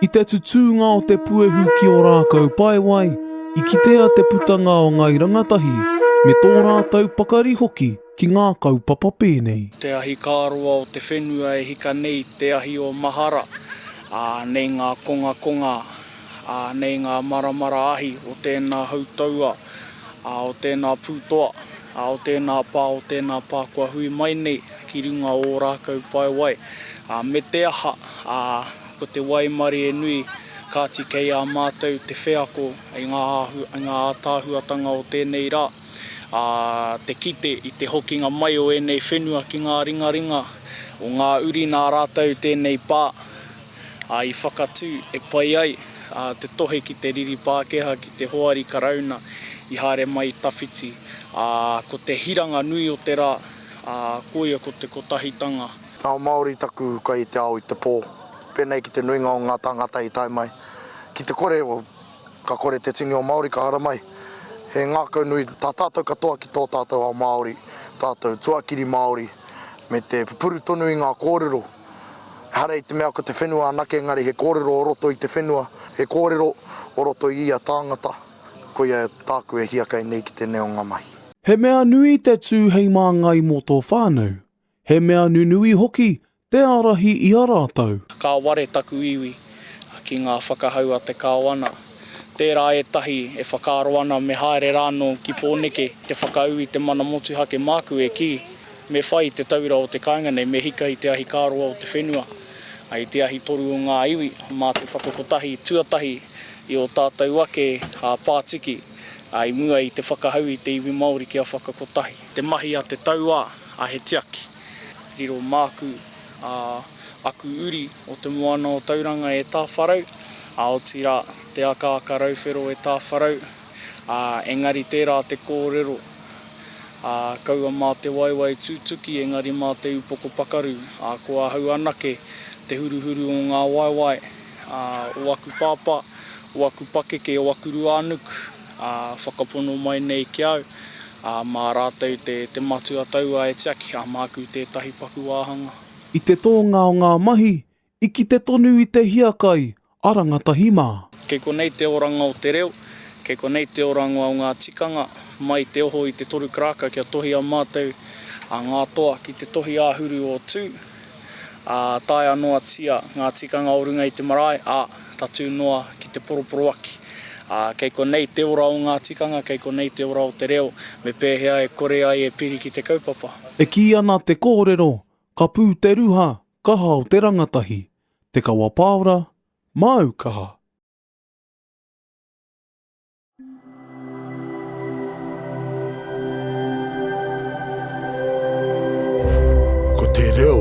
I te tutūnga o te puehu ki Ōrākau Paewai, i kitea te putanga o ngāi rangatahi me tō rātou pakari hoki ki ngā kaupapa pēnei. Te ahi kāroa o te whenua e hika nei te ahi o mahara, ā, nei ngā kongakonga, ā, nei ngā maramara ahi o tēnā hautaua, ā, o tēnā pūtoa, ā, o tēnā pā, o tēnā pā kua hui mai nei ki runga o Ōrākau Paewai, ā, me te aha, ā, ko te waimarie nui, kāti kei a mātou te wheako i ngā āhu, i ngā ātaahuatanga o tēnei rā, ā, te kite i te hokinga mai o ēnei whenua ki ngā ringaringa o ngā uri nā rātou tēnei pā, ā, i whakatū e pai ai te tohe ki te riri Pākehā, ki te hoari Karauna i haere mai i tawhiti, ā, ko te hiranga nui o te rā, ā, koia ko te kotahitanga. Ao Māori taku kai i te ao i te pō, pēnei ki te nuinga o ngā tāngata i tae mai. Ki te kore, ka kore te tini o Māori ka haramai. He ngākau nui tā tātou katoa ki tō tātou ao Māori, tātou tuakiri Māori, me te pupuru tonu i ngā kōrero. Ehara i te mea ko te whenua anake engari he kōrero o roto i te whenua, he kōrero o roto i ia tāngata, koia tāku e hiakai nei ki tēnei o ngā mahi. He mea nui te tū hei māngai mō tō whānau, he mea nunui hoki te ārahi i a rātou. Ka ware taku iwi ki ngā whakahau a te Kāwana. Tērā ētahi e whakaaro ana me haere rānō ki Pōneke te whakaū i te mana motuhake māku e kī, me whai i te taura o te kāinga nei, me hika i te ahikāroa o te whenua, i te ahitoru o ngā iwi, mā te whakakotahi tuatahi i ō tātou ake pātiki i mua i te whakahau i te iwi Māori kia whakakotahi. Te mahi a te tauā, a he tiaki. Riro māku, ā, aku uri o te moana o Tauranga e tāwharau, ā, otirā, te akaaka rauwhero e tāwharau, ā, engari tērā te kōrero, ā, kaua mā te waewae tūtuki, engari mā te upoko pakaru, ā, ko ahau anake te huruhuru o ngā waewae, ā, o aku pāpā, o aku pakeke, o aku ruānuku, ā, whakapono mai nei ki au, ā, mā rātou te, te matua taua e tiaki, ā, māku tētahi paku wāhanga. I te tōnga o ngā mahi, i kite tonu i te hiakai a rangatahi mā. Kei konei te oranga o te reo, kei konei te oranga o ngā tikanga, mai te oho i te toru karaka kia tohia mātou a ngā toa ki te tohi āhuru o Tū, ā, taea noatia ngā tikanga o runga i te marae, ā, tatū noa ki te poroporoaki. Ā, kei konei te ora o ngā tikanga, kei konei te ora o te reo, me pēhea e kore ai e piri ki te kaupapa. E kī ana te kōrero, Ka pū te ruha, ka hao te rangatahi. Te Kawa Paora, māu kaha. Ko te reo.